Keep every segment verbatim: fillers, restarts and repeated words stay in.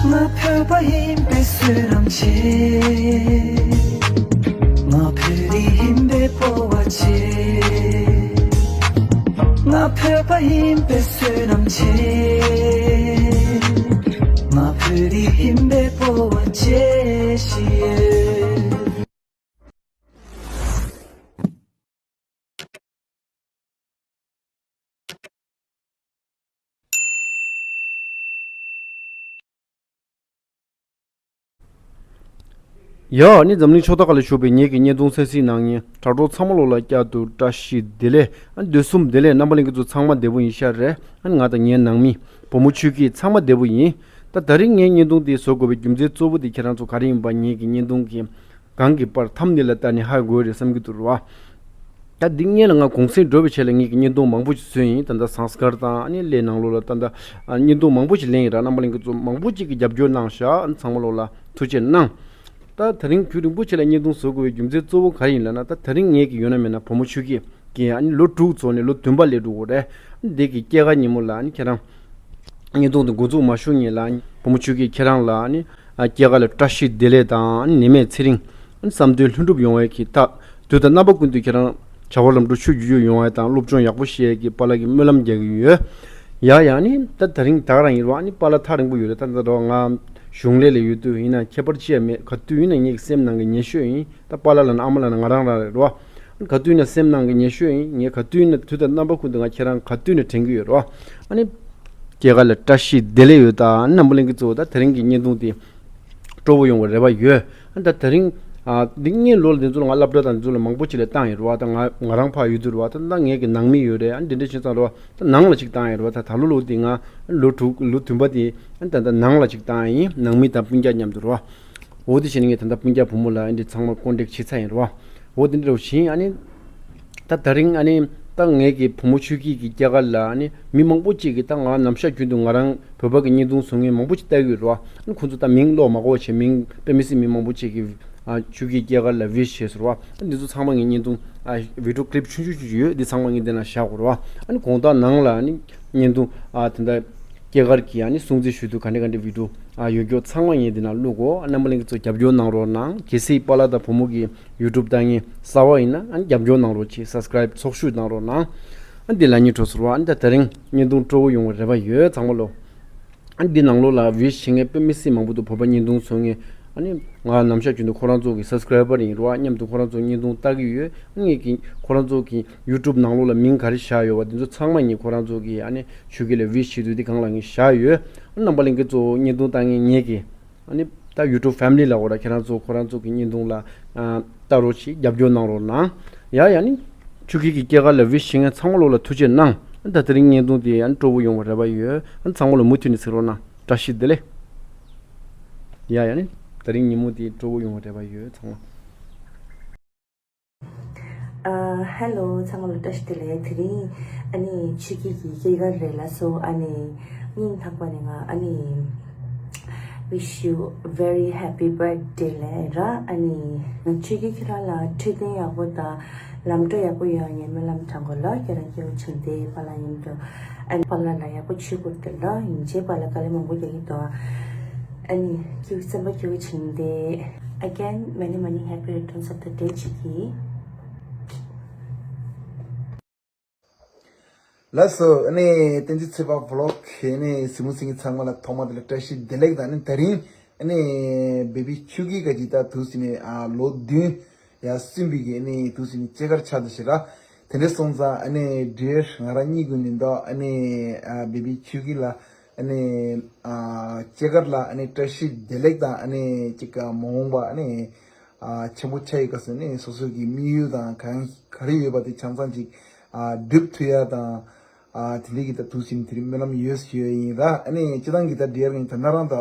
ང་བོད་པ་ཡིན་པའི་བསོད་ནམས་ཆེ། ང་བོད་རིགས་ཡིན་པའི་སྤོབས་པ་ཆེ། ང་བོད་པ་ཡིན་པའི་བསོད་ནམས་ཆེ། ང་བོད་རིགས་ཡིན་པའི་སྤོབས་པ་ཆེ་ཞིག་ཡོད། ཡ། ཨ་ནི་འཛམ་གླིང་ཕྱོགས་མཐའ་ཁག་ལ་བཞུགས་པའི་ངེད་ཀྱི་བརྙན་ཐུང་གསན་གཟིགས་གནང་མཁན་དྲ་གྲོགས་ཚང་མ་ལོ་ལ་བསྐྱར་དུ་བཀྲ་ཤིས་བདེ་ལེགས། ཨ་ནི་དུས་གསུམ་བདེ་ལེགས། རྣམ་པ་ལྷན་རྒྱས་ཚོ་ཚང་མ་བདེ་པོ་ཡིན་ཤག་རེད། ཨ་ནི་ང་དང་ངའི་ནང་མི་བུ་མོ་ཆོས་སྐྱིད་ཚང་མ་བདེ་པོ་ཡིན། ད་དེ་རིང་ངས་བརྙན་ཐུང་འདི་བཟོ་དགོས་པའི་རྒྱུ་མཚན་གཙོ་བོ་དེ་ཁྱེད་རང་ཚོ་ག་རེ་ཡིན་པ། ངེད་ཀྱི་བརྙན་ཐུང་གི་གང་གི་པར་ཐམ་ནེལ་ལ་བལྟས་ནས་ཧ་གོ་གི་རེད་བསམ་གྱི་འདུག་རེད་བ། ད་འདི་སྔོན་ལ་ང་གུང་སེང་འགྲོ་བའི་ཆེད་ལ་ངེད་ཀྱི་བརྙན་ཐུང་མང་པོ་ཞིག་བཟོས་ཡིན། ད་ལྟ་ཟངས་དཀར་དང་ཨ་ནི་གླེ་ནང་ལོགས་ལ་ད་ལྟ་ཨ་བརྙན་ཐུང་མང་པོ་ཞིག་ལེན་ཡིན་ར། རྣམ་པ་ལྷན་རྒྱས་ཚོ་མང་པོ་ཅིག་གིས་རྒྱབ་སྐྱོར་གནང་ཤག་ཨ་ནི་ཚང་མ་ལོ་ལ་ཐུགས་རྗེ་གནང་། ད་དེ་རིང་རྒྱུན་རིང་པོ་ཞིག་ལ་བརྙན་ཐུང་བཟོ་དགོས་པའི་རྒྱུ་མཚན་གཙོ་བོ་ག་རེ་ཡིན་ལབ་ན། ད་དེ་རིང་ངེད་ཀྱི་ཡོད་ན་མེད་ན་བུ་མོ་ཆོས་སྐྱིད་ཀྱིས་ཨ་ནི་ལོ་དྲུག་རྫོགས་ནས་ལོ་བདུན་པ་སླེབས་འགྲོ་གི་རེད། ཨ་ནི་འདི་གི་སྐྱེས་སྐར་ཉིན་མོ་ལ་ཨ་ནི་ཁྱེད་རང་བརྙན་ཐུང་དེ་འགོ་འཛུགས་མ་ཞུ་སྔོན་ལ་བུ་མོ་ཆོས་སྐྱིད་ཁྱེད་རང་ལ་ཨ་ནི་སྐྱེས་སྐར་ལ་བཀྲ་ཤིས་བདེ་ལེགས་དང་ཨ་ནི་ནད་མེད་ཚེ་རིང་། ཨ་ནི་བསམ་དོན་ལྷུན་གྲུབ་ཡོང་བའི་གི་ཐག། དུས་དང་རྣམ་པ་ཀུན་ཏུ་ཁྱེད་རང་བྱ་བ་ལམ་འགྲོ་ཆུ་རྒྱུས་ཡོད་ཡོང་བ་དང་སློབ་སྦྱོང་ཡག་པོ་བྱེད་ཡས་ཀྱི་པཱ་ལགས་ཀྱིས་སྨོན་ལམ་རྒྱག་གི་ཡོད། ཡ་ཡ། ཨ་ནི་ད་དེ་རིང་ད་ག་རང་ཡིན་རོགས། ཨ་ནི་པཱ་ལགས་ཐག་རིང་པོ་ཡོད་རེད། ད་ད་རོགས་ང་གཞུང་ལས་ལ་ཡོད་དུས་ཡིན་ན་ཁྱད་པར་ཅི་ཡང་མེད། ག་དུས་ཡིན་ན་ངེད་ཀྱི་སེམས་ནང་གི་ཉེ་ཤོས་ཡིན། ད་པཱ་ལགས་ལབ་ན་ཨ་མ་ལབ་ན་ང་རང་རང་རེད་རོགས། ག་དུས་ཡིན་ན་སེམས་ནང་གི་ཉེ་ཤོས་ཡིན། ངས་ག་དུས་ཡིན་ན་དུས་དང་རྣམ་པ་ཀུན་ཏུ་ང་ཁྱེད་རང་ག་དུས་ཡིན་ན་དྲན་གྱི་ཡོད་རོགས། ཨ་ནི་སྐྱེས་སྐར་ལ་བཀྲ་ཤིས་བདེ་ལེགས་ཡོད། ད་རྣམ་པ་ལྷན་རྒྱས་ཚོ་ད་དེ་རིང་གི་བརྙན་ཐུང་དེ་སྤྲོ་པོ་ཡོང་བའི་རེ་བ་ཡོད། ཨ་ད་དེ་རིང་ཨ་འདི་སྔོན་ལོ་ལ་འདི་ཚོ་ལ་ང་སློབ་གྲྭ་དང་འདི་ཚོ་ལ་མང་པོ་ཅིག་ལ་བཏང་ཡོད་རེད་བ། ད་ང་ང་རང་ཕར་ཡོད་དུས་རེད་བ། ད་ད་ངེད་ཀྱི་ནང་མི་ཡོད་རེད། ཨ་འདི་འདྲ་བྱས་ཙང་རེད་བ། ད་ནང་ལ་ཅིག་བཏང་ཡོད་རེད་བ། ད་ད་ལོ་ལོ་འདི་ང་ལོ་དྲུག་ལོ་བདུན་པ་དེ་ཨ་ད་ད་ནང་ལ་ཅིག་བཏང་ཡིན། ནང་མི་དང་སྤུན་ཀྱག་མཉམ་དུ་རེད་བ། འོ་དེ་བྱས་ནས་ངས་ད་ལྟ་སྤུན་ཀྱག་བུ་མོ་ལ་ཨ་འདི་ཚང་མ་ཀོན་ཊེག་བྱས་ཚར་ཡིན་རེད་བ། འོ་དེ་འདྲ་བཞིན་ཨ་ནི། ད་དེ་རིང་ཨ་ནི་ད་ངེད་ཀྱི་བུ་མོ་ཆོས་སྐྱིད་ཀྱི་སྐྱེས་སྐར་ལ་ཨ་ནི་མི་མང་པོ་ཅིག་གིས་ད་ང་ནམ་ཞག་རྒྱུན་དུ་ང་རང་བོད་པ་གི་བརྙན་ཐུང་བཟོ་མཁན་མང་པོ་ཅིག་ལྟ་གི་ཡོད་རེད་བ། ཨ་ནི་ཁོང་ཚོ་ད་མིང་ཀློག་མ་དགོས་པ་བྱས། མིང་དཔེ་མི་སྲིད་མི་མང་པོ་ཅིག་གིས་ཨ་ཆོས་སྐྱིད་སྐྱེས་སྐར་ལ་ཝིཤ་བྱས་སོང་རེད་བ། ཨ་འདི་ཚོ་ཚང་མ་ངའི་བརྙན་ཐུང་ཨ་བི་ཌིའོ་ཀི་ལིབ་ཆུང་ཆུང་ཆུང་ཆུང་ཡོད། འདི་ཚང་མ་ངས་འདི་ན་བཞག་དགོས་རེད་བ། ཨ་ནི་དགོང་དག་ནང་ལ་ཨ་ནི་བརྙན་ཐུང་ཨ་དེ་འདྲ་སྐྱེས་སྐར་གྱི་ཨ་ནི་སྲུང་བརྩི་ཞུ་དུས་ག་འདྲ་ག་འདྲ་བི་ཌིའོ་ཨ་ཡོད་རྒྱུ་ཚང་མ་ངས་འདི་ན་བླུག་གོ། ཨ་རྣམ་པ་ལྷན་རྒྱས་ཚོ་རྒྱབ་སྐྱོར་གནང་རོགས་གནང་། གལ་སྲིད་པཱ་ལགས་དང་བུ་མོ་གི་ཡུ་ཊུབ་ལྟ་མཁན་གསར་པ་ཡིན་ན་ཨ་ནི་རྒྱབ་སྐྱོར་གནང་རོགས་བྱེད། སབ་སི་ཀ་རེབ་ཚོགས་ཞུགས་གནང་རོགས་གནང་། ཨ་འདི་ལ་ཉེ་འགྲོ་ཟེར་བ། ཨ་ནི་ད་དེ་རིང་བརྙན་ཐུང་སྤྲོ་པོ་ཡོང་བའི་རེ་བ་ཡོད་ཚང་མ་ལོ། ཨ་འདི་ནང་ལོགས་ལ་ཝིཤ་བྱེད་མཁན་དཔེ་མི་སྲིད་མང་པོ་འདུག་བོད་པ་བརྙན་ཐུང་བཟོ་མཁན། ཨ་ནི་ང་ནམ་ཞག་རྒྱུན་དུ་ཁོ་རང་ཚོ་གི་སབ་སི་ཀ་རེ་བར་ཡིན་རེད་བ། མཉམ་དུ་ཁོ་རང་ཚོ་བརྙན་ཐུང་ལྟ་གི་ཡོད། ཨ་ངས་ཀྱི་ཁོ་རང་ཚོ་གི་ཡུ་ཊུབ་ནང་ལོགས་ལ་མིང་ག་རེ་བཞག་ཡོད་བ་འདི་ཚོ་ཚང་མ་ངས་ཁོ་རང་ཚོ་གི་ཨ་ནི་ཆོས་སྐྱིད་ལ་ཝིཤ་བྱེད་དུས་འདི་སྒང་ལ་ངས་བཞག་ཡོད། ཨ་རྣམ་པ་ལྷན་རྒྱས་ཚོ་བརྙན་ཐུང་ལྟ་མཁན་ངེད་ཀྱི་ཨ་ནི་ད་ཡུ་ཊུབ་ཕེ་མི་ལི་ལ་འོ་ར་ཁྱེད་རང་ཚོ་ཁོ་རང་ཚོ་གི་བརྙན་ཐུང་ལ་ཨ་ལྟ་རོགས་བྱེད། རྒྱབ་སྐྱོར་གནང་རོགས་གནང་། ཡ་ཡ་ནི་ཆོས་སྐྱིད་ཀྱི་སྐྱེས་སྐར་ལ་ཝིཤ་བྱེད་མཁན་ཚང་མ་ལོ་ལ་ཐུགས་རྗེ་གནང་། ཨ་ད་དེ་རིང་བརྙན་ཐུང་དེ་ཨ་ནི་སྤྲོ་པོ་ཡོང་བའི་རེ་བ་ཡོད། ཨ་ཚང་མ་ལོ་མུ་མཐུད་ནས་གཟིགས་རོགས་གནང་། བཀྲ་ཤིས་བདེ་ལེགས། ཡ་ཡ་ནི་དེ་རིང་ཉིན་མོ་དེ་སྤྲོ་པོ་ཡོང་བའི་རེ་བ་ཡོད་ཚང་མ། ཨ་ཧེ་ལོ། ཚང་མ་ལ་བཀྲ་ཤིས་བདེ་ལེགས། དེ་རིང་ཨ་ནི་ཆོས་སྐྱིད་ཀྱི་སྐྱེས་སྐར་རེད་ལ་སོ། ཨ་ནི་སྙིང་ཐག་པ་ནས་ང་ཨ་ནི་wish you very happy birthday ལབ་ར། ཨ་ནི་ང་ཆོས་སྐྱིད་ཁྱེད་རང་ལ་འཕྲོད་བསྟེན་ཡག་པོ་དང་ལམ་འགྲོ་ཡག་པོ་ཡོང་ངས་སྨོན་ལམ་དྲང་གོ་ལ། ཁྱེད་རང་སྐྱེ་བོ་བྱུང་སྟེ་པཱ་ལགས་མཉམ་དུ་ཨ་ནི་པཱ་ལགས་ལ་ཡག་པོ་བྱེད་དགོས་ཏེ་ལ་ཡིན་ཅེས་པཱ་ལགས་དཀའ་ལས་མང་པོ་རྒྱག་གི་འདུག་ཨ་ནི་སྐྱེ་བོ་བསམ་པ་སྐྱེ་བོ་བྱུང་སྟེ། Again, many, many happy returns of the day ཆོས་སྐྱིད། ལགས་སོ། ཨ་ནི་བསྟན་འཛིན་ཚེ་དཔག་བི་ལོག་གི་ཨ་ནི་གཟིགས་མོ་གཟིགས་མཁན་ཚང་མ་ལ་ཐོག་མ་དེ་ལ་བཀྲ་ཤིས་བདེ་ལེགས་དང་། ཨ་ནི་དེ་རིང་ཨ་ནི་བེ་བི་ཆོས་སྐྱིད་ག་ཅིག་ད་དུས་ཟིན་ནས་ཨ་ལོ་བདུན་ཡར་སོན་པའི་གི་ཨ་ནི་དུས་ཟིན་ནས་སྐྱེས་སྐར་ཆགས་འདུག་ཞེ་དྲག་དེ་འདྲ་སོང་ཙང་ཨ་ནི་ཌི་ཡར་ང་རང་གཉིས་ཀྱི་ནི་འདུག་ཨ་ནི་ཨ་བེ་བི་ཆོས་སྐྱིད་ལ་ཨ་ནི་ཨ་སྐྱེས་སྐར་ལ་ཨ་ནི་བཀྲ་ཤིས་བདེ་ལེགས་དང་། ཨ་ནི་ཅིག་མ་འོངས་པ་ཨ་ནི་ཨ་ཆེན་པོ་ཆགས་ཡི་ག་ཟེར་ནས་སོ་སོ་གི་དམིགས་ཡུལ་དང་གང་ག་རེ་ཡོད་པ་དེ་ཆ་ཚང་ཅིག་ཨ་འགྲུབ་ཐུབ་ཡ་དང་། ཨ་དེ་འདྲའི་གི་ད་དུས་ཟིན་དེ་རིང་སྨོན་ལམ་ཡོད་ཞུ་ཡ་ཡིན་ར། ཨ་ནི་སྤྱི་བཏང་གི་ད་ཌི་ཡར་ངས་ད་ན་རང་ད་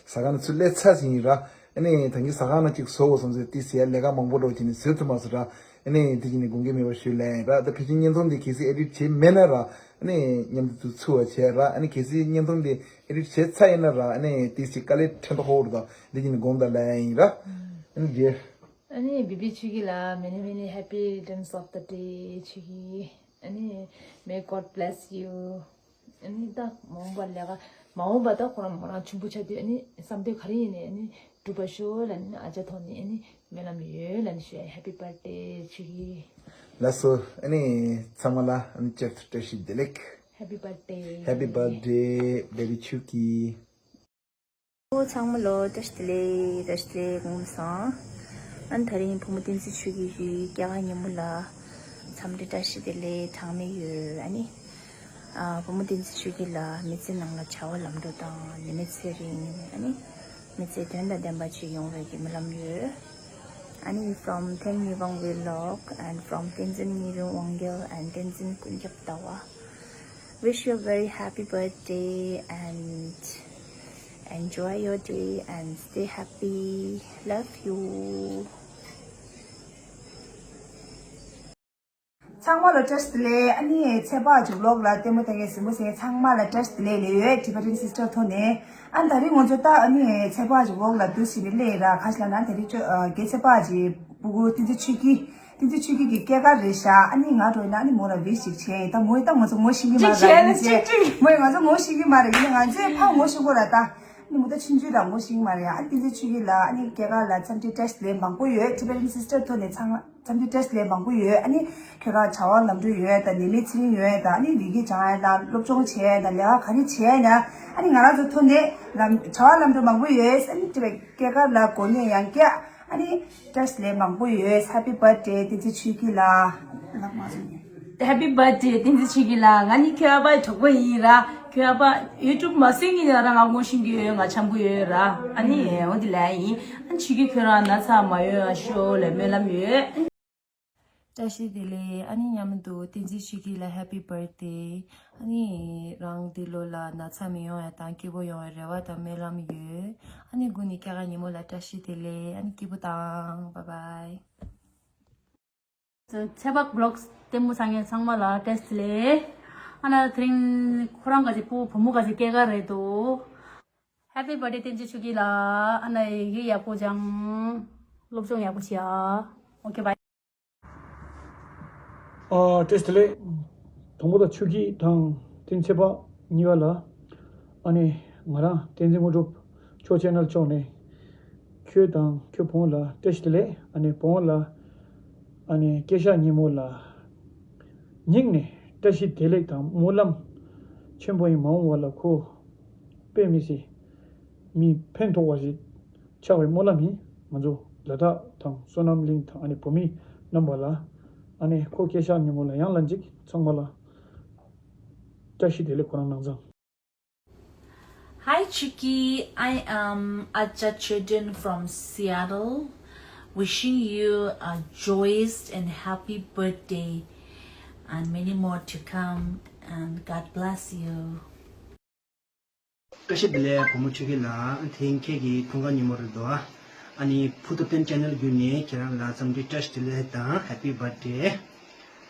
ཟ་ཁང་ནས་ཚུར་སླེབས་ཚར་ཟིན་ཡིན་ར། ཨ་ནི་ད་གིན་ཟ་ཁང་ནང་ཅིག་བཟོ་དགོས་བསམ་ཚེ་ཏི་སི་ཡ་ལས་ཀ་མང་པོ་འགྲོ་བྱས་ནས་བཟོ་ཐུབ་མ་སོང་ར། ཨ་ནི་དེ་བྱས་ནས་དགོངས་འགལ་མེད་པར་ཞུ་ལན་ཡིན་ར། ད་ཕལ་ཆེར་བརྙན་ཐུང་འདི་གལ་སྲིད་ཨེ་ཌིཊ་བྱས་མེད་ན་ར། ཨ་ནི་མཉམ་དུ་དུ་ཚུར་བ་བྱས་ར། ཨ་ནི་གལ་སྲིད་བརྙན་ཐུང་འདི་ཨེ་ཌིཊ་བྱས་ཚར་ཡིན་ན་ར། ཨ་ནི་ཏི་སི་དཀའ་ལས་ཕྲན་ཐོགས་ཧོར་དང་འདི་བྱས་ནས་དགོངས་དག་ལན་ཡིན་ར། ཨ་ནི་རྗེས། ཨ་ནི་བེ་བི་ཆོས་སྐྱིད་ལ་many, many happy returns of the day ཆོས་སྐྱིད། ཨ་ནི་may God bless you. ཨ་ནི་ད་མ་འོངས་པར་ལས་ཀ་ མ་འོངས་པ་ད་ཁོ་རང་མོ་རང་ཆུང་པོ་ཆགས་དུས་ཨ་ནི་བསམ་དོན་ག་རེ་ཡིན་ནའི་ཨ་ནི་འགྲུབ་པར་ཤོག་ལབ་ནས་ཨ་ཅག་ཐོག་ནས་ཨ་ནི་སྨོན་ལམ་ཡོད་ལབ་ནས་ཞུ་ཡ། Happy birthday ཆོས་སྐྱིད། ལགས་སོ། ཨ་ནི་ཚང་མ་ལ་ཨ་ནི་བསྐྱར་དུ་བཀྲ་ཤིས་བདེ་ལེགས། Happy birthday. Happy birthday baby ཆོས་སྐྱིད། ཨོ་ཚང་མ་ལོ་བཀྲ་ཤིས་བདེ་ལེགས། བཀྲ་ཤིས་བདེ་ལེགས། དགོངས་སོང་། ཨ་ནི་དེ་རིང་བུ་མོ་བསྟན་འཛིན་ཆོས་སྐྱིད་ཀྱི་སྐྱེས་སྐར་ཉིན་མོ་ལ་འཚམས་འདྲི་བཀྲ་ཤིས་བདེ་ལེགས་གྲངས་མེད་ཡོད། ཨ་ནི་ཨ་བུ་མོ་བསྟན་འཛིན་ཆོས་སྐྱིད་ལ་མི་ཚེ་ནང་ལ་བྱ་བ་ལམ་འགྲོ་དང་ནད་མེད་ཚེ་རིང་། ཨ་ནི་མི་ཚེ་དོན་དང་ལྡན་པ་ཅིག་ཡོང་བའི་གི་སྨོན་ལམ་ཡོད། ཨ་ནི་from Theng Nyi Vang Vlog and from Tenzin Nyi Rung Wangel and Tenzin Kunjap Tawa. Wish you a very happy birthday and enjoy your day and stay happy. Love you. ཚང་མ་ལ་བཀྲ་ཤིས་བདེ་ལེགས། ཨ་ནི་ཚེ་དཔག་ཅིག་ཝི་ལོག་ལ་ལྟད་མོ་ལྟ་མཁན་གཟིགས་མོ་གཟིགས་མཁན་ཚང་མ་ལ་བཀྲ་ཤིས་བདེ་ལེགས་ལབ་ཡོད། Tibetan sister ཐོག་ནས། ཨ་ནི་དེ་རིང་ང་ཚོ་ད་ཨ་ནི་ཚེ་དཔག་ཅིག་ཝི་ལོག་ལ་འདུག་སེ་སླེབས་ར། ག་ཞིག་ལབ་ན་དེ་རིང་ཆོ་ཨ་རྒན་ཚེ་དཔག་ཅིག་སྤུ་གུ་བསྟན་འཛིན་ཆོས་སྐྱིད། བསྟན་འཛིན་ཆོས་སྐྱིད་ཀྱི་སྐྱེས་སྐར་རེད་ཤག་ཨ་ནི་ང་འགྲོ་ཡིན་ན་ཨ་ནི་མོ་ལ་wish ཅིག་བྱས་ཡིན། ད་མོ་ཡིས་ད་ང་ཚོ་ངོ་ཤེས་ཀྱི་མ་རེད། ཅིག་བྱས་ན་ཡིན་ཅིག་ཅེ་ཅིག་མོ་ཡིས་ང་ཚོ་ངོ་ཤེས་ཀྱི་མ་རེད། ཡིན་ན་ང་ཚོས་ཕར་ངོ་ཤེས་ཀྱི་རེད། ད་ཨ་ནི་མོ་ད་ཆུང་ཆུང་ར་ངོ་ཤེས་ཀྱི་མ་རེད། ཨ་ནི་བསྟན་འཛིན་ཆོས་སྐྱིད་ལ་ཨ་ནི་སྐྱེས་སྐར་ལ་འཚམས་འདྲི་བཀྲ་ཤིས་བདེ་ལེགས་མང་པོ་ཡོད། Tibetan sister ཐོག་ནས་ཚང་མ་འཚམས་འདྲི་བཀྲ་ཤིས་བདེ་ལེགས་མང་པོ་ཡོད། ཨ་ནི་ཁྱོད་རང་བྱ་བ་ལམ་འགྲོ་ཡོད་དང་ནད་མེད་ཚེ་རིང་ཡོད་དང་ཨ་ནི་ལས་ཀ་སྦྱང་ཡ་དང་སློབ་སྦྱོང་བྱས་ཡ་དང་ལས་ཀ་ག་རེ་བྱས་ཡ་ན་ཨ་ནི་ང་རང་ཚོ་ཐོག་ནས་ལམ་བྱ་བ་ལམ་འགྲོ་མང་པོ་ཡོད། ཨ་ནི་དེ་བས་སྐྱེས་སྐར་ལ་གོ་གནས་ཡང་བསྐྱར་ཨ་ནི་བཀྲ་ཤིས་བདེ་ལེགས་མང་པོ་ཡོད། Happy birthday བསྟན་འཛིན་ཆོས་སྐྱིད་ལགས། ལགས་མ་སོང་ངས། Happy birthday བསྟན་འཛིན་ཆོས་སྐྱིད་ལགས། ང་ནི་ཁྱོད་ཨ་ཕའི་གྲོགས་པོ་ཡིན་ར། ཁྱོད་ཨ་ཕ་YouTube མ་གསན་གྱི་ཡིན་ན་ར་ང་ངོ་ཤེས་ཀྱི་ཡོད། ང་འཆམ་གྱི་ཡོད་ར། ཨ་ནི་འོ་དེ་ལས་ཡིན། ཨ་ནི་ཆོས་སྐྱིད་ཁྱོད་རང་ན་ཚ་མ་ཡོང་ཤོག་ལབ་སྨོན་ལམ་ཡོད། བཀྲ་ཤིས་བདེ་ལེགས། ཨ་ནི་མཉམ་དུ་བསྟན་འཛིན་ཆོས་སྐྱིད་ལ་Happy birthday། ཨ་ནི་རང་འདི་ལོ་ལ་ན་ཚ་མི་ཡོང་བ་དང་སྐྱིད་པོ་ཡོང་བའི་རེ་བ་དང་སྨོན་ལམ་ཡོད། ཨ་ནི་དགུ་ནི་སྐྱེས་སྐར་ཉིན་མོ་ལ་བཀྲ་ཤིས་བདེ་ལེགས། ཨ་ནི་སྐྱིད་པོ་དང་། Bye bye། ཚེ་དཔག་ཝི་ལོག་ལྟད་མོ་བཟང་ངན་ཚང་མ་ལ་བཀྲ་ཤིས་བདེ་ལེགས། ཨ་ན་དེ་རིང་ཁོ་རང་ག་ཅིག་སྤུ་བུ་མོ་ག་ཅིག་སྐྱེས་སྐར་རེད་འདུག Happy birthday བསྟན་འཛིན་ཆོས་སྐྱིད་ལགས། ཨ་ན་ཡི་གེ་ཡག་པོ་སྦྱང་། སློབ་སྦྱོང་ཡག་པོ་བྱེད་ཨ། Okay bye། ཨ་བཀྲ་ཤིས་བདེ་ལེགས། དང་པོ་ད་ཆོས་སྐྱིད་དང་བསྟན་ཚེ་དཔག་གཉིས་ཀ་ལ་ཨ་ནི་ང་རང་བསྟན་འཛིན་དངོས་གྲུབ་ཁྱོད་ཆེ་ནལ་ཕྱོགས་ནས་ཁྱོད་དང་ཁྱོད་བུ་མོ་ལ་བཀྲ་ཤིས་བདེ་ལེགས། ཨ་ནི་བུ་མོ་ལ་ཨ་ནི་སྐྱེས་ཞག་ཉིན་མོ་ལ་སྙིང་ནས་བཀྲ་ཤིས་བདེ་ལེགས་དང་སྨོན་ལམ་ཆེན་པོ་ཡིན། མ་འོངས་པ་ལ་ཁོ་དཔེ་མི་སྲིད་མི་ཕན་ཐོགས་པ་ཞིག་ཆགས་པའི་སྨོན་ལམ་ཡིན། ང་ཚོ་ལ་དྭགས་དང་བསོད་ནམས་གླིང་དང་ཨ་ནི་བོད་མི་རྣམ་པ་ལ་ཨ་ནི་ཁོ་སྐྱེས་ཞག་ཉིན་མོ་ལ་ཡང་ལ་འཇིགས་ཚང་མ་ལ་བཀྲ་ཤིས་བདེ་ལེགས། ཁོ་རང་ནང་ཚང་། Hi Chuki, I am Acha Children from Seattle, wishing you a joyous and happy birthday and many more to come, and God bless you. བཀྲ་ཤིས་བདེ་ལེགས་བུ་མོ་ཆོས་སྐྱིད་ལགས། དེ་རིང་ཁྱེད་ཀྱི་འཁྲུངས་སྐར་ཉིན་མོ་རེད་འདུག་ཨ་ནི་བུ་ཐུབ་བསྟན་ཆེ་ནལ་བརྒྱུད་ནས་ཁྱེད་རང་ལ་འཚམས་འདྲི་བཀྲ་ཤིས་བདེ་ལེགས་དང་Happy birthday།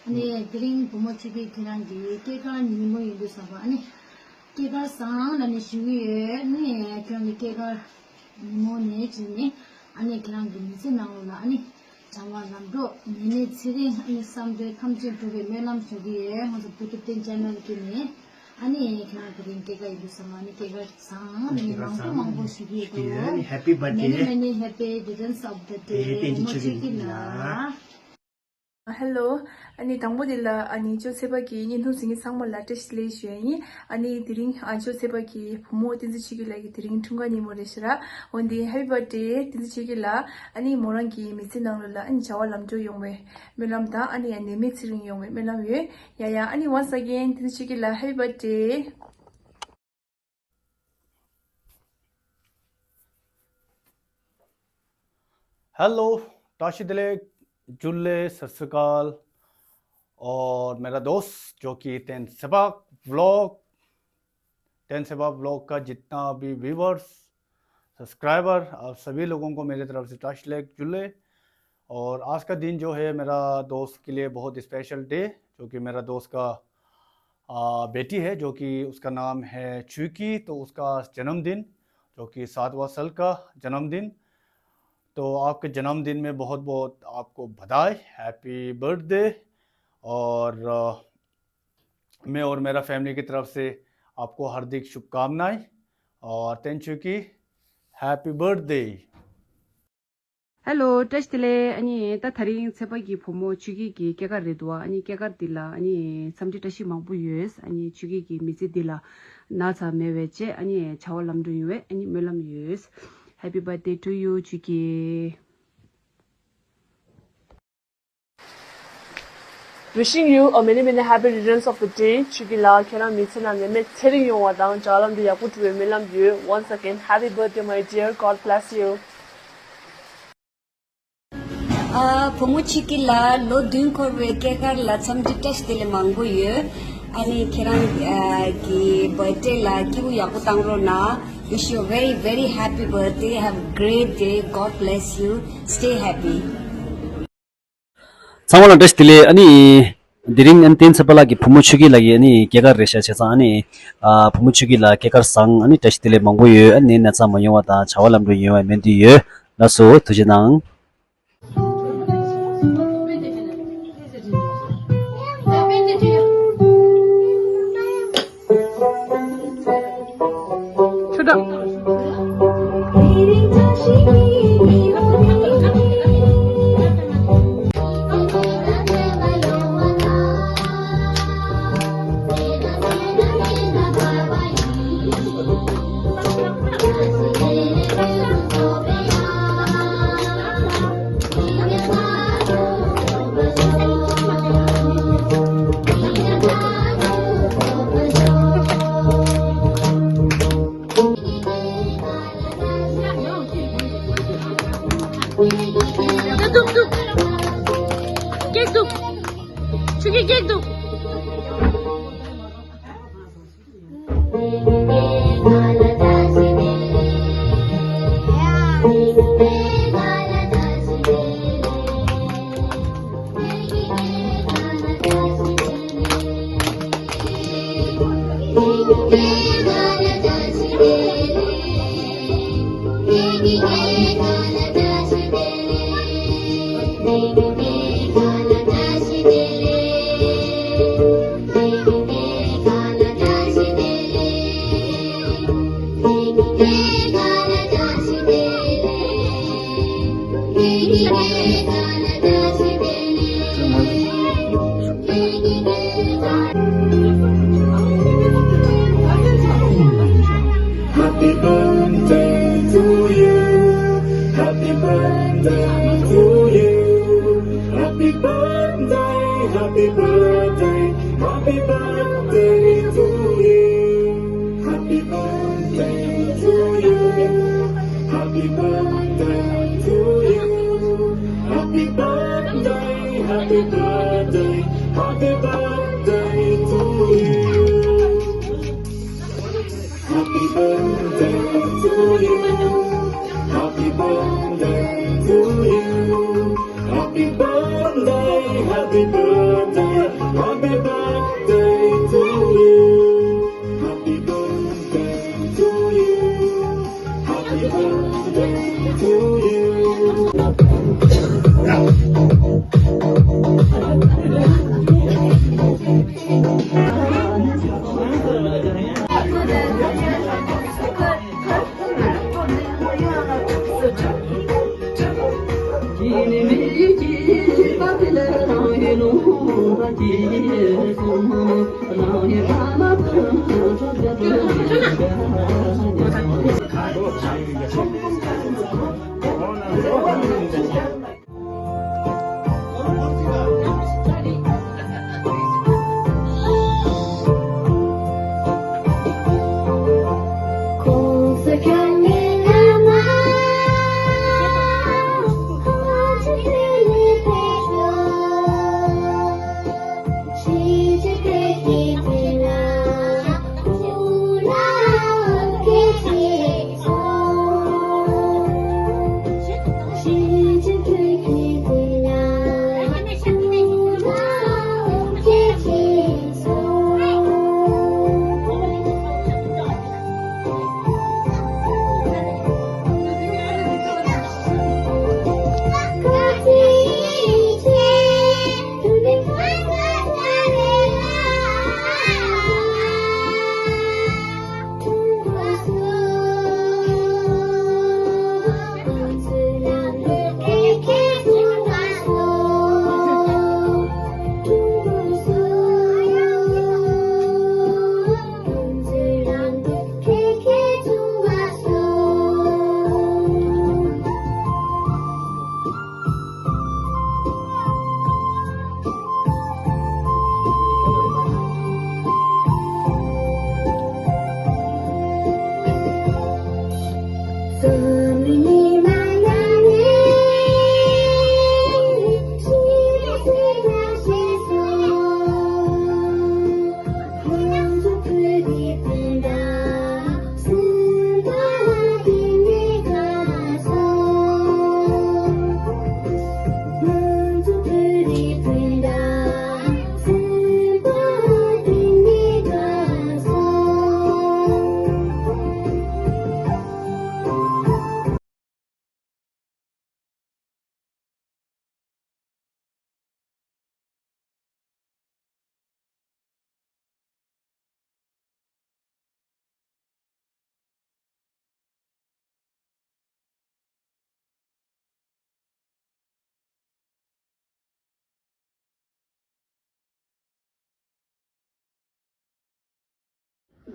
ཨ་ནི་དེ་རིང་བུ་མོ་ཆོས་སྐྱིད་ཁྱེད་རང་གི་སྐྱེས་སྐར་ཉིན་མོ་ཡིན་དུས་ཙམ་པ་ཨ་ནི་སྐྱེས་སྐར་བཟང་ལབ་ནས་ཞུ་གི་ཡོད། ཨ་ནི་ཁྱེད་རང་གི་སྐྱེས་སྐར་ཉིན་མོ་ནས་བྱས་ནས་ཨ་ནི་ཁྱེད་རང་གི་མི་ཚེ་ནང་ལོགས་ལ་ཨ་ནི་བྱ་བ་ལམ་འགྲོ་ནད་མེད་ཚེ་རིང་ཨ་ནི་བསམ་དོན་ཐམས་ཅད་འགྲུབ་པའི་སྨོན་ལམ་ཞུ་གི་ཡོད། ང་ཚོ་བུ་ཐུབ་བསྟན་ཆེ་ནལ་བརྒྱུད་ནས། ཨ་ནི་ཁྱེད་རང་དེ་རིང་སྐྱེས་སྐར་ཡིན་དུས་ཙམ་ཨ་ནི་སྐྱེས་སྐར་བཟང་ཨ་ནི་མང་པོ་མང་པོ་ཞུ་གི་ཡོད། Happy birthday. Many many happy returns of the day. བསྟན་འཛིན་ཆོས་སྐྱིད་ལགས། Hello། ཨ་ནི་དང་པོ་དེ་ལ་ཨ་ནི་ཅོ་ཚེ་དཔག་གི་བརྙན་ཐུང་གཟིགས་མཁན་ཚང་མ་ལ་བཀྲ་ཤིས་བདེ་ལེགས་ཞུ་ཡ་ཡིན། ཨ་ནི་དེ་རིང་ཨ་ཅོ་ཚེ་དཔག་གི་བུ་མོ་བསྟན་འཛིན་ཆོས་སྐྱིད་ལགས་ཀྱི་དེ་རིང་འཁྲུངས་སྐར་ཉིན་མོ་རེད་ཤག་འོན་ཏེ་Happy birthday བསྟན་འཛིན་ཆོས་སྐྱིད་ལགས། ཨ་ནི་མོ་རང་གི་མི་ཚེ་ནང་ལོགས་ལ་ཨ་ནི་བྱ་བ་ལམ་འགྲོ་ཡོང་བའི་སྨོན་ལམ་དང་ཨ་ནི་ཡང་ནད་མེད་ཚེ་རིང་ཡོང་བའི་སྨོན་ལམ་ཡོད། ཡ་ཡ། ཨ་ནི་once again བསྟན་འཛིན་ཆོས་སྐྱིད་ལགས་Happy birthday། Hello, བཀྲ་ཤིས་བདེ་ལེགས། ཇུ་ལེ། सत श्री अकाल। और मेरा दोस्त जो कि टेन सेपाक vlog, ten सेपाक व्लॉग का जितना भी व्यूअर्स, सब्सक्राइबर, आप सभी लोगों को मेरे तरफ से वक्रा शील जुले। और आज का दिन जो है मेरा दोस्त के लिए बहुत स्पेशल डे, जो कि मेरा दोस्त का आ, बेटी है, जो कि उसका नाम है चुकी, तो उसका जन्मदिन, जो कि सातवां साल का जन्मदिन। तो आपके जन्मदिन में बहुत बहुत आपको बधाई, हैप्पी बर्थडे। और आ, मैं और मेरा फैमिली की तरफ से आपको हार्दिक शुभकामनाएं और तेंचुकी, happy birthday। Hello, བཀྲ་ཤིས་བདེ་ལེགས། ཨ་ནི་ད་དེ་རིང་ཚེ་དཔག་གི་བུ་མོ་ཆོས་སྐྱིད་ཀྱི་སྐྱེས་སྐར་རེད་འདུག་ཨ་ནི་སྐྱེས་སྐར་འདི་ལ་ཨ་ནི་འཚམས་འདྲི་བཀྲ་ཤིས་མང་པོ་ཡོད། ཨ་ནི་ཆོས་སྐྱིད་ཀྱི་མི་ཚེ་འདི་ལ་ན་ཚ་མེད་པའི་ཆེད་ཨ་ནི་བྱ་བ་ལམ་འགྲོ་ཡོང་བའི་ཨ་ནི་སྨོན་ལམ་ཡོད། Happy birthday to you, ཆོས་སྐྱིད། Wishing you a many, many happy returns of the day. ཆོས་སྐྱིད་ལགས། ཁྱེད་རང་མི་ཚེ་ནང་ནད་མེད་ཚེ་རིང་ཡོང་བ་དང་བྱ་བ་ལམ་འགྲོ་ཡག་པོ་འགྲོ་བའི་སྨོན་ལམ་ཡོད། Once again, happy birthday, my dear. God bless you. ཨ། བུ་མོ་ཆོས་སྐྱིད་ལགས། ལོ་བདུན་འཁོར་བའི་སྐྱེས་སྐར་ལ་འཚམས་འདྲི་བཀྲ་ཤིས་བདེ་ལེགས་མང་པོ་ཡོད། ཨ་ནི་ཁྱེད་རང་ཨ་གི་བར་ཌེ་ལ་སྐྱིད་པོ་ཡག་པོ་བཏང་རོགས་གནང་། Wish you a very, very happy birthday. Have a great day. God bless you. Stay happy. ཚང་མ་ལ་བཀྲ་ཤིས་བདེ་ལེགས། ཨ་ནི་དེ་རིང་ཨན་བསྟན་འཚེ་དཔག་ལགས་ཀྱི་བུ་མོ་ཆོས་སྐྱིད་ལགས་ཀྱི་ཨ་ནི་སྐྱེས་སྐར་རེད་ཤག་བྱས་ཙང་ཨ་ནི་ཨ་བུ་མོ་ཆོས་སྐྱིད་ལགས་སྐྱེས་སྐར་བཟང་། ཨ་ནི་བཀྲ་ཤིས་བདེ་ལེགས་མང་པོ་ཡོད། ཨ་ནི་ན་ཚ་མ་ཡོང་བ་དང་བྱ་བ་ལམ་འགྲོ་ཡོང་བའི་སྨོན་འདུན་ཡོད། ལགས་སོ། ཐུགས་རྗེ་གནང་། སྐྱེས་སྡུག་ཆུ་སྐྱེས་སྐྱེས་སྡུག Happy birthday to you. Happy birthday to you. Happy birthday, happy birthday, happy birthday to you. Happy birthday to you. Happy birthday to you. Happy birthday, happy birthday, happy birthday to you. Happy birthday to you. Happy birthday to you. Happy birthday, happy birthday, happy birthday to you. Happy birthday to you. Happy birthday to you.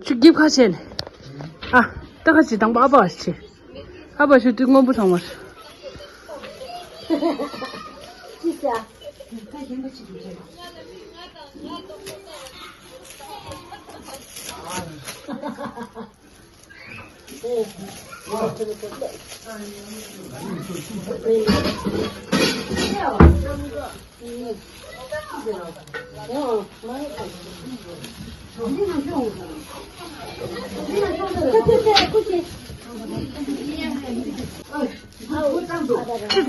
ཆུ་རྒྱབ་ཁ་བྱས་ནས། ཨ། ད་ཁ་ཅིག་དང་པོ་ཨ་ཕ་བ་ཞིག་ཨ་ཕ་ཞིག་དུས་སྔོན་པོ་ཚང་མར། ཅིག་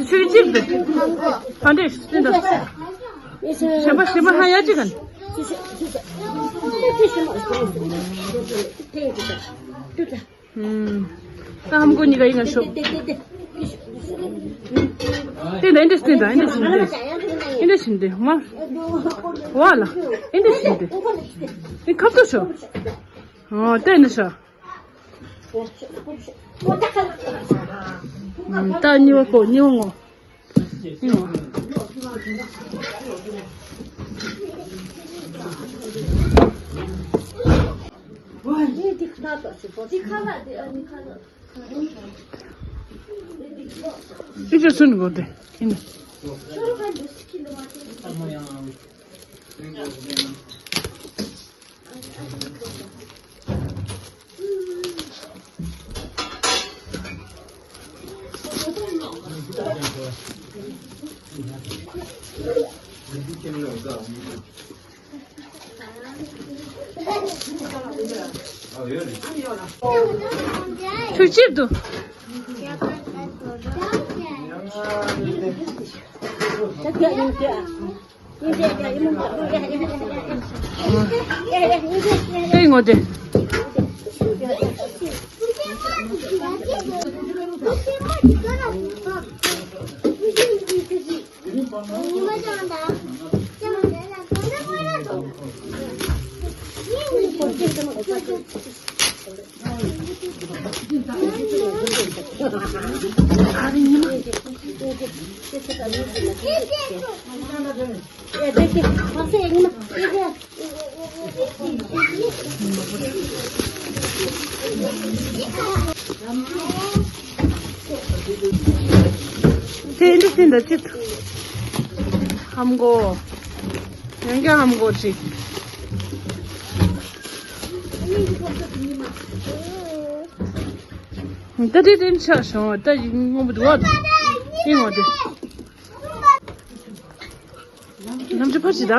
ཆུ་ཅིག་འདི། ཕ་འདྲེ་སྟོན་དང་། གཞན་པ་གཞན་པ་ཧ་ཡ་ཅིག་གན། ད་ཧམ་གོ་གཉིས་ཀ་ཡིན་ང་ཤོག་ཏེ་ད་ཨེ་འདྲས་ཏེ་ད་ཨེ་འདྲས་ཞིན་ཏེ། ཨེ་འདྲས་ཞིན་ཏེ་མ། བ་ལ། ཨེ་འདྲས་ཞིན་ཏེ། ཏེ་ཁབ་ཏོ་ཤོ། ཨོ་ཏེ་ནི་ཤོ། ད་གཉིས་པ་པོ་གཉིས་པ་ངོ་། ཨི་ཅོ་སུན་གོ་ཏེ་ཨིན། ཐུགས་རྗེ་ཆེ། ཨེ་ངོ་དེ། དེ་འདི་ཟིན་ད་ཅིག་ཧམ་གོ། ཡང་བསྐྱར་ཧམ་གོ་ཅིག་ད་དེ་དེ་ཆགས་སོང་། ད་ཡིན་ངོ་མ་འདུག་བ། ཡིན་ངོ་དེ། ནམ་ཅི་ཕར་ཅི་ད།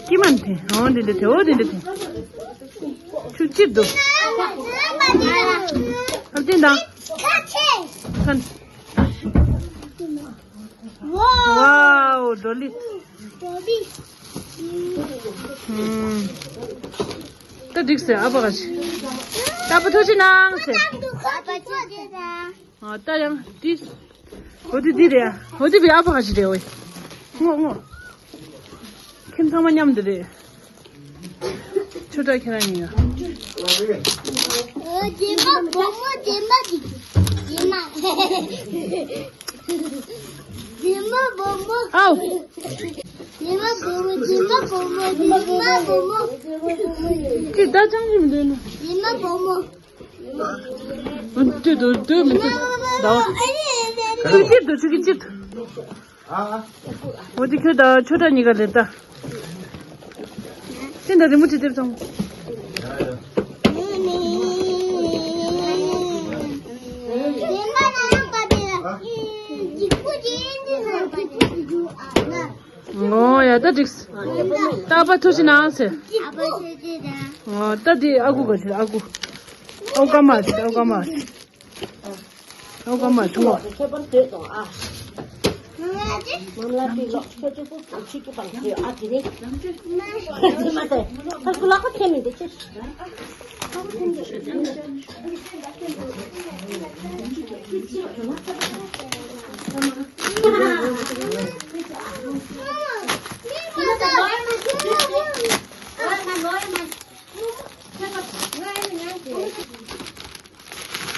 ཀི་མན་ཐེ། ཨོ་འདི་འདི་ཐེ། ཨོ་འདི་འདི་ཐེ། ཆུ་ཅིར་འདུག་ཨ་འདི་ད། ཁན། ཝའོ། ཌོ་ལི། ཌོ་ལི། ཧུམ། ད་འགྲིག་སེ་ཨ་ཕ་ག་ཅི། ད་པ་ཐུགས་རྗེ་གནང་སེ། ཨ་ཕ་ཐུགས་རྗེ་གནང་། ཨ་ད་ཡང་འདི། འོ་དེ་འདི་རེད། འོ་དེ་བི་ཨ་ཕ་ག་ཅི་རེད་འོ། ངོ་ངོ་ཁྱེད་ཚང་མ་མཉམ་དུ་རེད། ཆུ་དྲག་ཁྱེད་རང་ཉིད་ཡ། རྗེས་མ་བུ་མོ་རྗེས་མ་རྗེས་མ། རྗེས་མ་བུ་མོ། ཨའོ། ཉི་མ་བུ་མོ། ཉི་མ་བུ་མོ། ཉི་མ་བུ་མོ། ཅི་ད་ཅང་ཅི་མི་འདུག་ན། ཉི་མ་བུ་མོ། འདུག་འདུག་འདུག་མི་འདུག་ཟླ་བ། ཁྱོད་ཅི་འདུག་ཁྱོད་ཀྱི་ཅི་འདུག་འོ་དེ་ཁྱོད་ད་ཆོས་གྲགས་གཉིས་ཀ་རེད་ད། ཤིན་ད་རི་མོ་བྲིས་དེབ་ཚང་། ཨོ་ཡ་ད་འགྲིགས། ད་པ་ཐུགས་རྗེ་གནང་ཟེར། ཨོ་ད་དེ་ཨ་ཁུ་ག་ཚོད་ཨ་ཁུ། ཨོ་ཀ་མ་ཨོ་ཀ་མ། ཨོ་ཀ་མ་ཐུང་བ། ཁྱོད་པར་སྡོད་དང་ཨ། མམ་ལ་དེ་ལོག་ཁྱོད་ཅིག་པུ་ཁྱོད་ཀྱི་པང་ཁྱོད་ཨ་དེ་རེད། དེ་མ་ཟད་ཁ་ཁུ་ལ་ཁོ་ཐེ་མི་འདུག་ཅེས།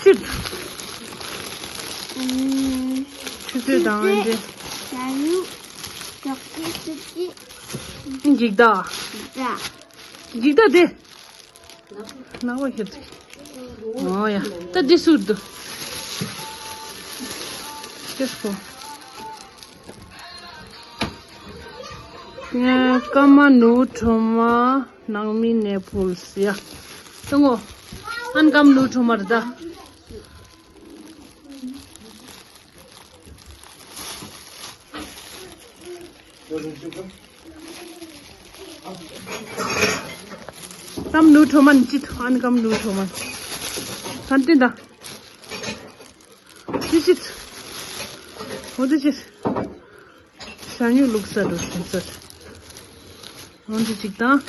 ཅིག་ཆུ་ཚོད་དང་འདི། ཡ་ཡུ། ཅོག་ཙེ་སུ་ཅི། འགྱིག་ད། ཡ། འགྱིག་ད་དེ། ནག་པ་ཁྱེར་ཚུལ། ཨོ་ཡ། ད་འདི་སུ་འདུག་ཅེས་གོ། ཀརྨ་ནུ་ཁྲོ་མ་ནང་མི་ནས་ཕུལ་ཡ། ཏང་ངོ་། ཨན་ཀརྨ་ནུ་ཁྲོ་མ་རེད་ད། ཀརྨ་ནུ་ཁྲོ་མ་ནི་ཅི་ཐུ་ཨན་ཀརྨ་ནུ་ཁྲོ་མ། ཁན་ཏིན་ད། ཅི་ཅི། འོ་དེ་ཅི། ཞ་སྨྱུག་བླུགས་ས་འགྲོ་བཞིན་ས། འོ་འདི་ཅིག་དང་།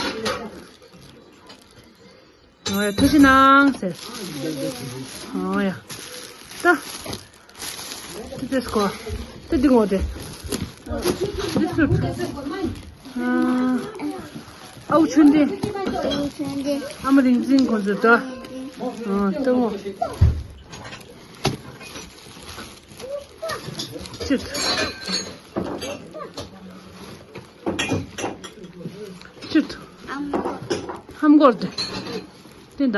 འོ་ཡ་ཐུགས་རྗེ་གནང་ཟེར། འོ་ཡ། ད། ཏི་ཏི་སྐོ། ཏི་ཏི་ངོ་དེ། འདི་སུ། ཨ། ཨའུ་ཆུན་ཏེ། ཨ་མ་རིག་འཛིན་ཁོང་ཚོ་ད། ཨ་ཏི་ངོ། ཅིག་ཅིག་ཧམ་གོར་ཏེ། ཏེ་ད།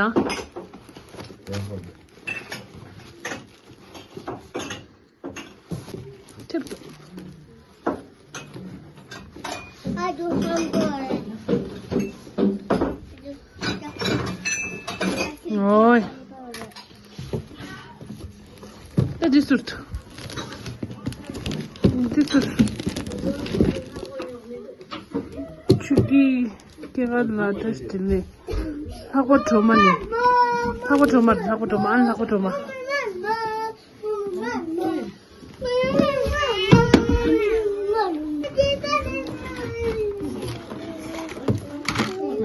ཐེབས་ཏོ། ཨོའི། ད་འདི་ཟུར་དུ། འདི་ཟུར། ཆུ་ཀི་སྐྱེ་རྒ་ལ་དྭགས་དེ་ལས། ལྷག་པ་གྲོ་མ་ནི། ལྷག་པ་གྲོ་མ་རེད། ལྷག་པ་གྲོ་མ། ཨ་ནི་ལྷག་པ་གྲོ་མ།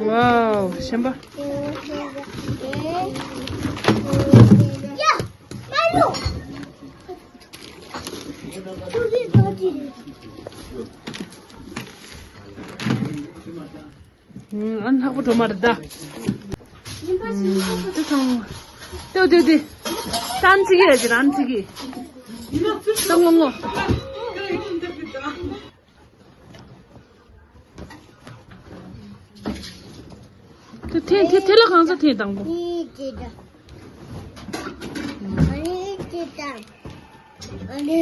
ཝའོ། ཞིམ་པ། ཨ་ནི་ལྷག་པ་གྲོ་མ་རེད་ད། ཨ་ནི་དེ་ཚང་། ཏེའོ་ཏེའོ་ཏེ། ཏན་ཚིག་གི་རེད་ཅི་རན་ཚིག་གི། ཏང་ངོ་ངོ་། དེ་དེ་དེ་དེ་ལ་གང་ས་དེ་དང་པོ། ཨ་ནི་ཅི་ད། ཨ་ནི་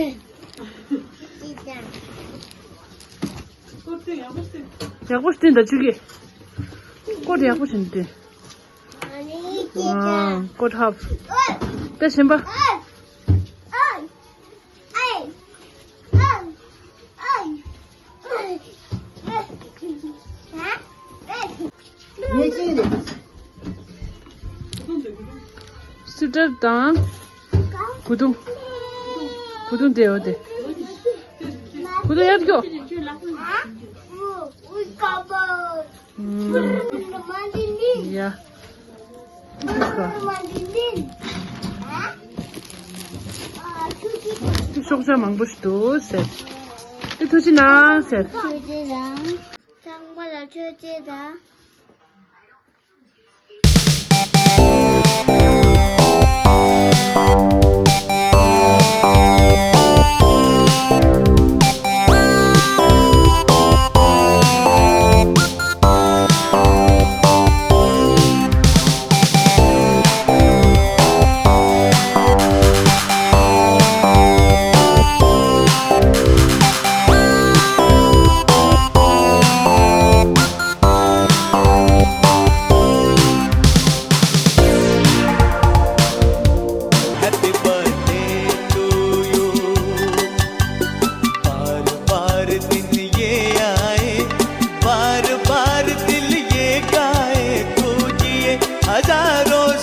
ཅི་ད། ཡག་པོ་སྟོན་ད་ཆུ་གི། སྐོར་ཡག་པོ་བྱིན་ཏེ། ཨ་ནི་ཅི་ད། སྐོར་ཧབ། ད་ཞིམ་པ། སི་ཊར་དང་། གུ་དུང་། གུ་དུང་དེ་འོ་དེ། གུ་དུང་ཡར་སྐྱོ། ཡ། ཤོག་བྱ་མང་པོ་ཞིག་འདུག་ཟེར། དེ་ཐུགས་རྗེ་གནང་ཟེར། ཐུགས་རྗེ་གནང་། ཚང་མ་ལ་ཐུགས་རྗེ་གནང་།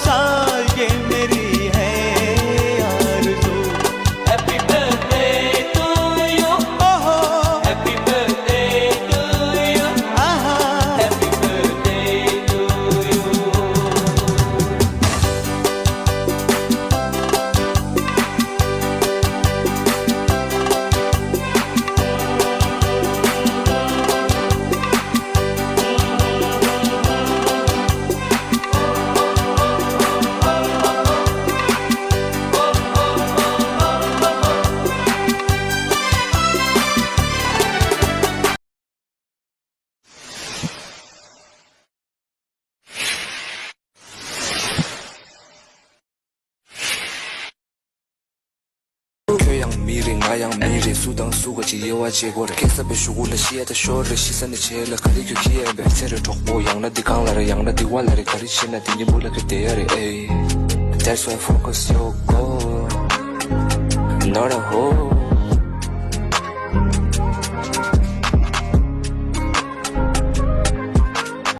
साल ये मेरी है आरज़ू। Happy birthday to you. ओहो। Happy birthday to you. आहा। Happy birthday to you. ཁྱོད་ཡང་མི་རེད། ང་ཡང་མི་རེད། སུ་དང་སུ་ག་ཅིག་དབྱེ་བ་འབྱེད་དགོས་རེད། སྐད་ས་པའི་གཞུག་གུ་ལ་ཤི་ཡ་ད་ཤོར་རེད། ཤི་ས་ནས་བྱས་ལ་ག་རེ་ཁྱོད་ཁྱི་ཡ་བས་ཚེ་རེད་གྲོགས་པོ། ཡང་ན་འདི་གང་ལ་རེད། ཡང་ན་འདི་བ་ལ་རེད། ག་རེ་བྱེད་ན་འདི་གཉིས་པོ་ལ་ག་བསྡད་ཡ་རེད། ཨེ། That's why focus your goal, not a hole.